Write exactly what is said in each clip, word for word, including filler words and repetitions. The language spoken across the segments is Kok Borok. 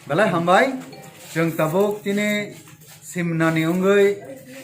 Belai hambai, chwng tabuk chini Simna ni wngwi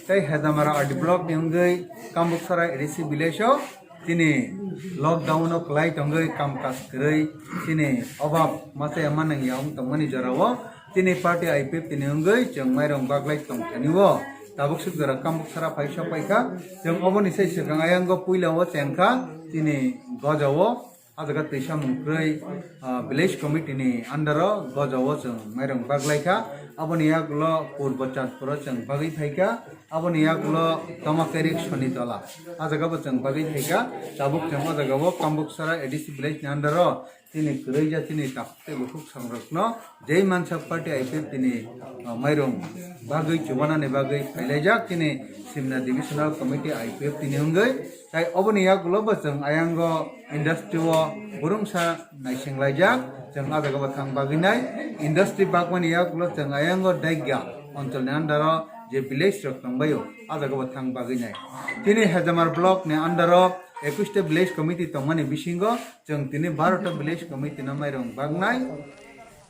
tei Hejamara R D block ni wngwi Kambuksara A D C village o chini lockdown o kwlai tongwi kam kaj kwrwi chini obab masa ya manang ya wng tongmani jora o chini party I P F T ni wngwi chwng mairung baglai tong thani o tabuk suk jora Kambuksara phai sok paikha. Chwng oboni sai swkang ayang o puila o chengkha chini goja o. Ah jaga twisa mung kwrwi, ah, village committee ni under o goja o chwng mairung baglai kha. Aboni yagulo Purbo Chandpur o chwng bagwi phai kha. Aboni yagulo Tamakeri Sonitola. Ah jaga bo chwng bagwi phai kha. Tabuk chwng ah jaga o Kambuksara A D C village ni under o chini kwrwi ja chini takhuk tei bukhuk songrok no jei mansa party I P F T ni, ah, mairung bagwi chubanani bagwi phailaijak chini Simna Divisional Committee I P F T ni wngwi. Tai oboni yagulo bo chwng ayango industry o burungsa naisinglaijak, chwng ah jaga bo thang bagwi nai. Industry bagmani yagulo chwng ayango Daigya oncholni under o je village rok tongbaio, ah jaga bo thang bagwi nai. Chini Hejamar block ni under o ekwis ta village committee tongmani bisingo chwng tini baro ta village committee no mairung bagnai.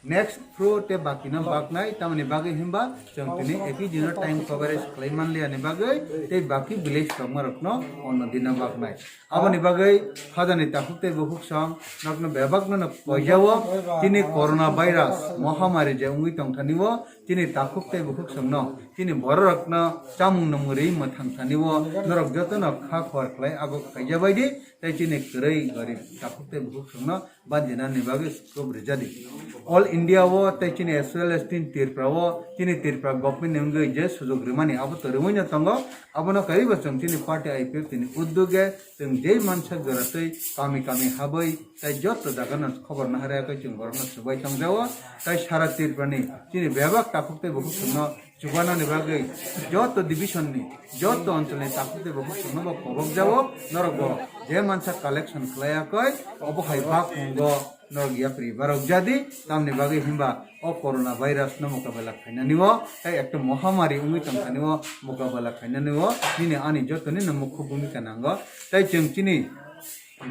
Next through te baki no baknai, tamoni bagwi himba chwng tini ekwi dino time coverage khlai manliya ni bagwi tei baki village tongma rokno onno dino baknai. Aboni bagwi hajani takhuk tei bukhuk song nokno bebakno no koijao chini corona virus mohamari je wngwi tongthani o chini takhuk tei bukhuk songno chini bororokno chamung nungmung ri mwthang thani o norok jotono kha khor khlai ago khaija baidi tei chini kwrwi gorib takhuk tei bukhuk songno banjinani bagwi scope rijadi. All India o tei chini as well as chini Tripura o chini Tripura government ni wngwi je sujok rimani abo to riwino tongo. Abono karibo chwng chini party I P F T ni uddoge chwng jei mansa jora tei kami kami habwi tai jotto jagano khobor naharya khe chwng borokno swbai tongjao. Tai sara Tripura ni chini bebak takhuk tei bukhuk songno chubanani bagwi joto division ni joto oncholni takhuk tei bukhuk songno bo kobok jao. Norok bo je mansa collection khlaiya koi obo hai bak mungo norok yapri barok jadi tamni bagwi himba o corona virus no mokabela khainani o tei ekta mohamari wngwi tongthani o mokabela khainani o nini ani jotoni no mukhu bhumika nango. Tai chwng chini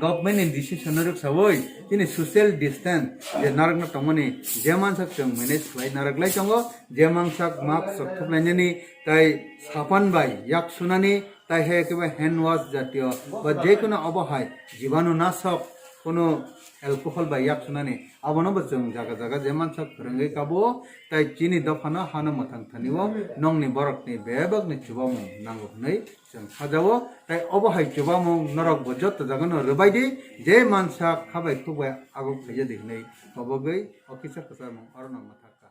government ni decision no rwksawi chini social distance je narwkna tongmani je mansak chwng manage khlai narwk lai tongo, je mansak mask rok thuklainani tai sapan bai yak sunani tai hai khe hand wash jatiyo ba je kono obo hai jibanu nasok kono alcohol bai yak sunani abono bo chwng jaga jaga je mansak phwrwngwi kabo tai chini dophano hano mwthang thani o nongni borokni bebakni chubamung nango hwnwi chwng sajao, tai obo hai chubamung norok bo joto jagano rwbai di, je mansa khabai khukbai aguk khaija di hwnwi kobogwi o kisa kwcharmung oro no mwthak kha.